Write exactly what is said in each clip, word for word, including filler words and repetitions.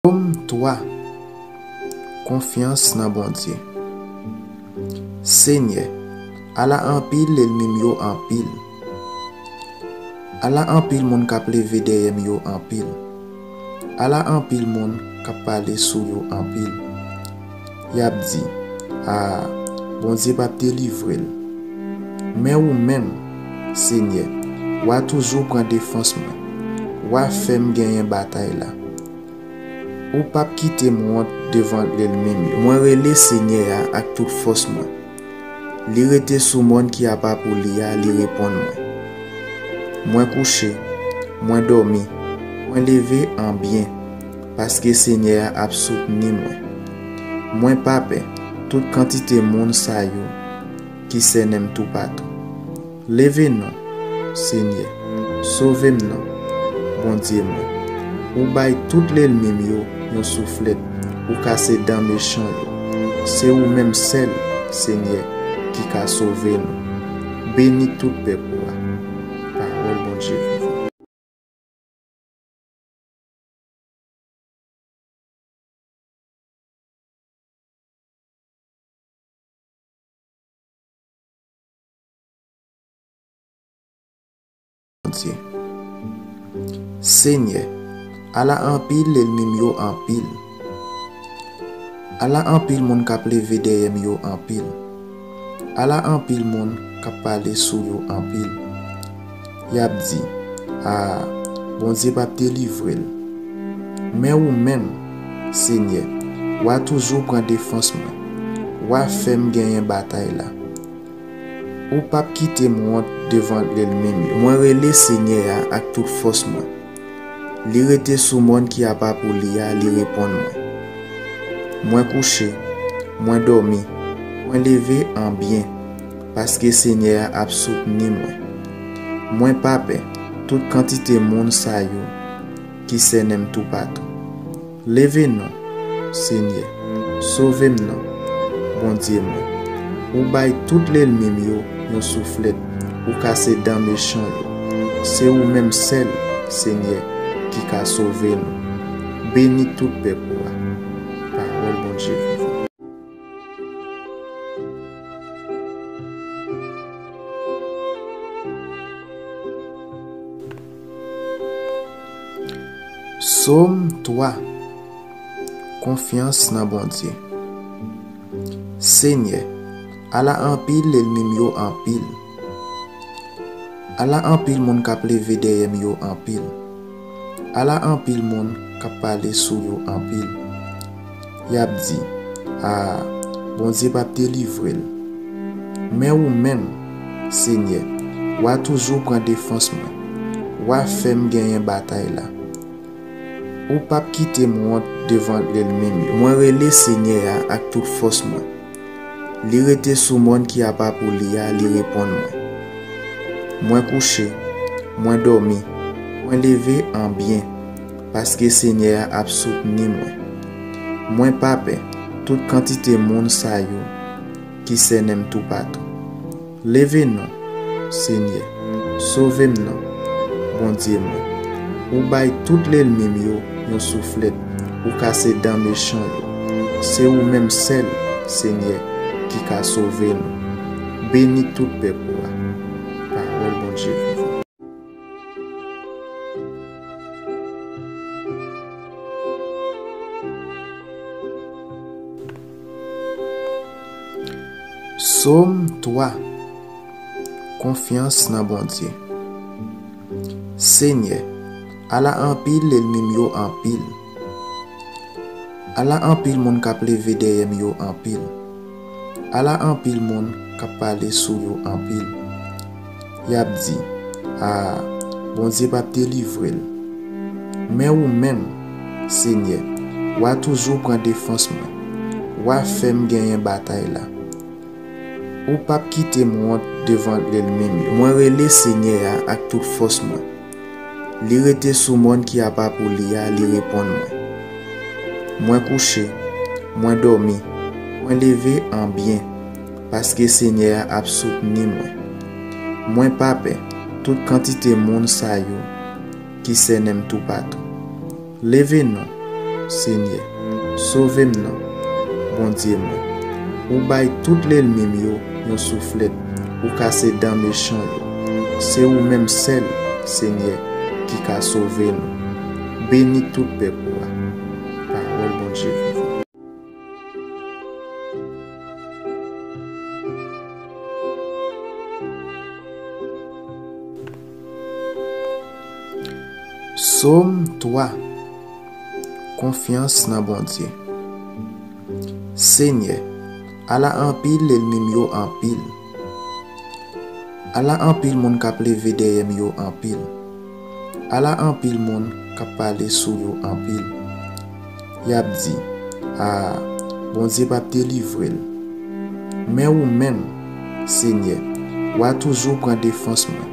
Sòm twa. Konfyans nan Bondye. Senyè, ala anpil lènmi m yo anpil. Ala anpil moun k ap leve dèyè m yo anpil. Ala anpil moun k ap pale sou yo anpil. Y ap di, "A, Bondye p ap delivre l." Men ou menm, Senyè, w a toujou pran defans mwen. W a fè m genyen batay la. Ou p ap kite m wont devan lènmi m yo. Mwen rele Senyè a ak tout fòs mwen. Li rete sou mòn ki apa pou li a, li reponn mwen. Mwen kouche, mwen dòmi, mwen leve an byen, paske Senyè a ap soutni mwen. Mwen pa pè tout kantite moun sa yo ki sènen m toupatou. Leve non, Senyè, sove m non, Bondye mwen. Ou bay tout lènmi m yo yon souflèt, ou kase dan mechan yo. Se ou menm sèl, Senyè, ki ka sove nou. Beni tout pèp ou a. Pawòl Bondye vivan. Bondye. Senyè, ala anpil lènmi m yo anpil. Ala anpil moun k ap leve dèyè m yo anpil. Ala anpil moun k ap pale sou yo anpil. Y ap di, "A, Bondye p ap delivre l." Men ou menm, Senyè, w a toujou pran defans mwen. W a fè m genyen batay la. Ou p ap kite m wont devan lènmi m yo. Mwen rele Senyè a ak tout fòs mwen. Li rete sou mòn ki apa pou li a, li reponn mwen. Mwen kouche, mwen dòmi, mwen leve an byen, paske Senyè a ap soutni mwen. Mwen pa pè tout kantite moun sa yo ki sènen m toupatou. Leve non, Senyè, sove m non, Bondye mwen. Ou bay tout lènmi m yo yon souflèt, ou kase dan mechan yo. Se ou menm sèl, Senyè, ki ka sove nou. Beni tout pèp ou a. Pawòl Bondye vivan. Sòm twa. Konfyans nan Bondye. Senyè, ala anpil lènmi m yo anpil. Ala anpil moun k ap leve dèyè m yo anpil. Ala anpil moun k ap pale sou yo anpil. Y ap di, "A, Bondye p ap delivre l." Men ou menm, Senyè, w a toujou pran defans mwen. W a fè m genyen batay la. Ou p ap kite m wont devan lènmi m yo. Mwen rele Senyè a ak tout fòs mwen. Li rete sou mòn ki apa pou li a, li reponn mwen. Mwen kouche, mwen dòmi, mwen leve an byen, paske Senyè a ap soutni mwen. Mwen pa pè tout kantite moun sa yo ki sènen m toupatou. Leve non, Senyè, sove m non, Bondye mwen. Ou bay tout lènmi m yo yon souflèt, ou kase dan mechan yo. Se ou menm sèl, Senyè, ki ka sove nou. Beni tout pèp ou a. Pawòl Bondye vivan. Sòm twa. Konfyans nan Bondye. Senyè, ala anpil lènmi m yo anpil. Ala anpil moun k ap leve dèyè m yo anpil. Ala anpil moun k ap pale sou yo anpil. Y ap di, "A, Bondye p ap delivre l." Men ou menm, Senyè, w a toujou pran defans mwen. W a fè m genyen batay la. Ou p ap kite m wont devan lènmi m yo. Mwen rele Senyè a ak tout fòs mwen. Li rete sou mòn ki apa pou li a, li reponn mwen. Mwen kouche, mwen dòmi, mwen leve an byen, paske Senyè a ap soutni mwen. Mwen pa pè tout kantite moun sa yo ki sènen m toupatou. Leve non, Senyè, sove m non, Bondye mwen. Ou bay tout lènmi m yo yon souflèt, ou kase dan mechan yo. Se ou menm sèl, Senyè, ki ka sove nou. Beni tout pèp ou a. Pawòl Bondye vivan. Sòm twa. Konfyans nan Bondye. Senyè, ala anpil lènmi m yo anpil. Ala anpil moun k ap leve dèyè m yo anpil. Ala anpil moun k ap pale sou yo anpil. Y ap di, a, Bondye p ap delivre l. Men ou menm, Senyè, w a toujou pran defans mwen.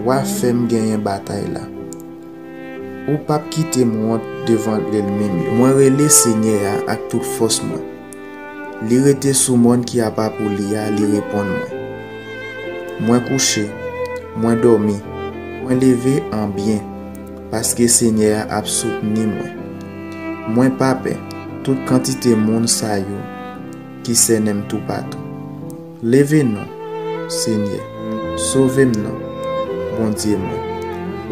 W a fè m genyen batay la. Ou p ap kite m wont devan lènmi m yo. Mwen rele Senyè a ak tout fòs mwen. Li rete sou mòn ki apa pou li a, li reponn mwen. Mwen kouche, mwen dòmi, mwen leve an byen, paske Senyè a ap soutni mwen. Mwen pa pè tout kantite moun sa yo ki sènen m toupatou. Leve non, Senyè, sove m non, Bondye mwen.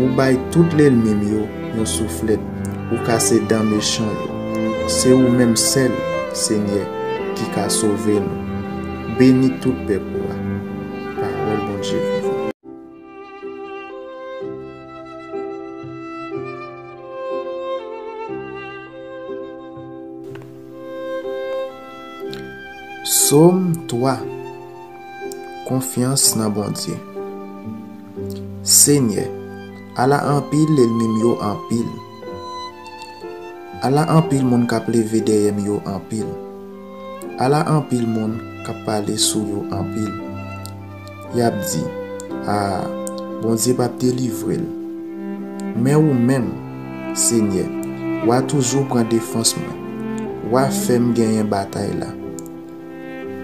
Ou bay tout lènmi m yo yon souflèt, ou kase dan mechan yo. Se ou menm sèl, Senyè, ki ka sove nou. Beni tout pèp ou a. Pawòl Bondye vivan. Sòm twa. Konfyans nan Bondye. Senyè, ala anpil lènmi m yo anpil. Ala anpil moun k ap leve dèyè m yo anpil. Ala anpil moun k ap pale sou yo anpil. Y ap di, a, Bondye p ap delivre l. Men ou menm, Senyè, w a toujou pran defans mwen. W a fè m genyen batay la.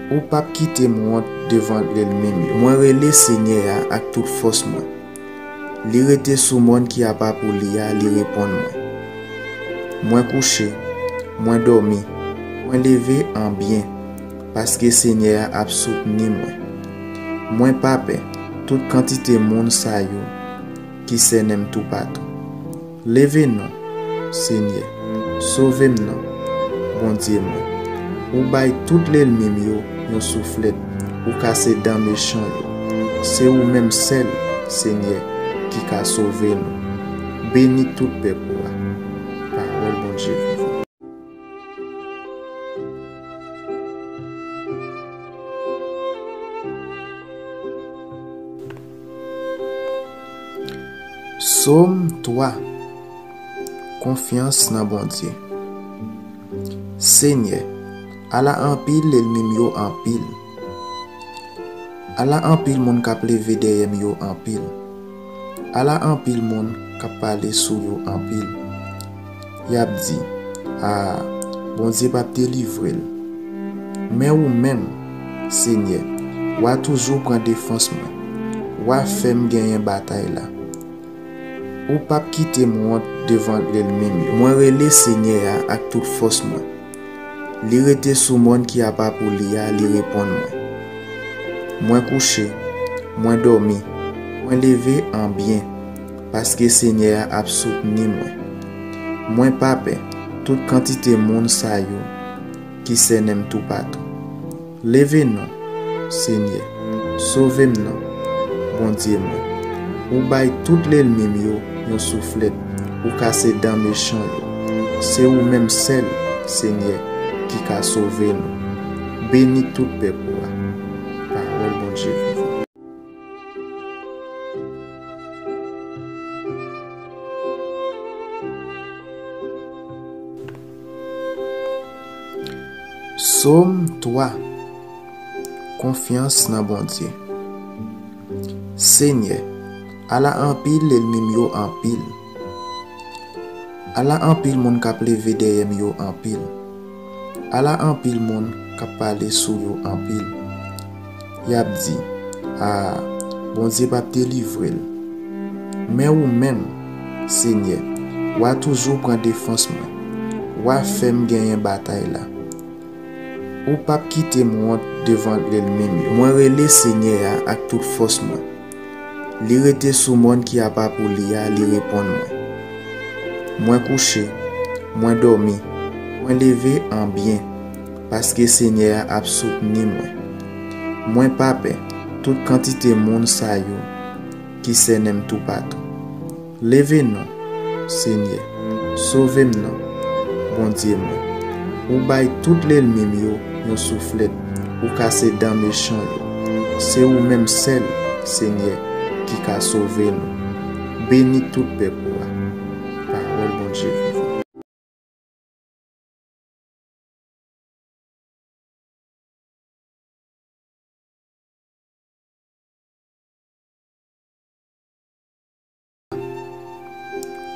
Ou p ap kite m wont devan lènmi m yo. Mwen rele Senyè a ak tout fòs mwen. Li rete sou mòn ki apa pou li a, li reponn mwen. Mwen kouche, mwen dòmi, mwen leve an byen, paske Senyè a ap soutni mwen. Mwen pa pè tout kantite moun sa yo ki sènen m toupatou. Leve non, Senyè, sove m non, Bondye mwen. Ou bay tout lènmi m yo yon souflèt, ou kase dan mechan yo. Se ou menm sèl, Senyè, ki ka sove nou. Beni tout pèp ou a. Pawòl Bondye vivan. Sòm twa. Konfyans nan Bondye. Senyè, ala anpil lènmi m yo anpil. Ala anpil moun k ap leve dèyè m yo anpil. Ala anpil moun k ap pale sou yo anpil. Y ap di, a, Bondye p ap delivre l. Men ou menm, Senyè, w a toujou pran defans mwen. W a fè m genyen batay la. Ou p ap kite m wont devan lènmi m yo. Mwen rele Senyè a ak tout fòs mwen. Li rete sou mòn ki apa pou li a, li reponn mwen. Mwen kouche, mwen dòmi, mwen leve an byen, paske Senyè a ap soutni mwen. Mwen pa pè tout kantite moun sa yo ki sènen m toupatou. Leve non, Senyè, sove m non, Bondye mwen. Ou bay tout lènmi m yo yon souflèt, ou kase dan mechan yo. Se ou menm sèl, Senyè, ki ka sove nou. Beni tout pèp ou a. Pawòl Bondye vivan. Sòm twa. Konfyans nan Bondye. Senyè, ala anpil lènmi m yo anpil. Ala anpil moun k ap leve dèyè m yo anpil. Ala anpil moun k ap pale sou yo anpil. Y ap di, a, Bondye p ap delivre l. Men ou menm, Senyè, w a toujou pran defans mwen. W a fè m genyen batay la. Ou p ap kite m wont devan lènmi m yo. Mwen rele Senyè a ak tout fòs mwen. Li rete sou mòn ki apa pou li a, li reponn mwen. Mwen kouche, mwen dòmi, mwen leve an byen, paske Senyè a ap soutni mwen. Mwen pa pè tout kantite moun sa yo ki sènen m toupatou. Leve non, Senyè, sove m non, Bondye mwen. Ou bay tout lènmi m yo yon souflèt, ou kase dan mechan yo. Se ou menm sèl, Senyè, ki ka sove nou. Beni tout pèp ou a. Pawòl Bondye vivan.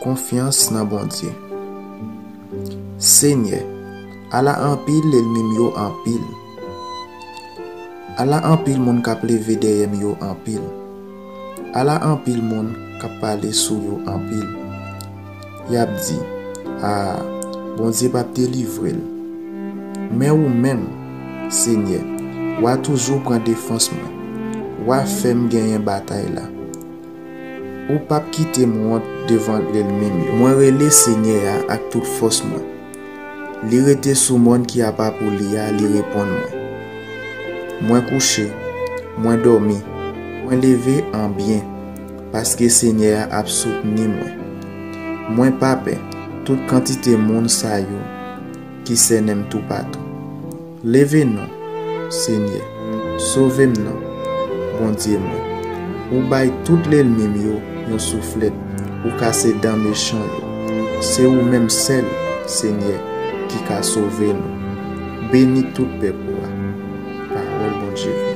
Konfyans nan Bondye. Senyè, ala anpil lènmi m yo anpil. Ala anpil moun k ap leve dèyè m yo anpil. Ala anpil moun k ap pale sou yo anpil. Y ap di, "A, Bondye p ap delivre l." Men ou menm, Senyè, w a toujou pran defans mwen. W a fè m genyen batay la. Ou p ap kite m wont devan lènmi m yo. Mwen rele Senyè a ak tout fòs mwen. Li rete sou mòn ki apa pou li a, li reponn mwen. Mwen kouche, mwen dòmi, mwen leve an byen, paske Senyè a ap soutni mwen. Mwen pa pè tout kantite moun sa yo ki sènen m toupatou. Leve non, Senyè, sove m non, Bondye mwen. Ou bay tout lènmi m yo yon souflèt, ou kase dan mechan yo. Se ou menm sèl, Senyè, ki ka sove nou. Beni tout pèp ou a. Pawòl Bondye vivan.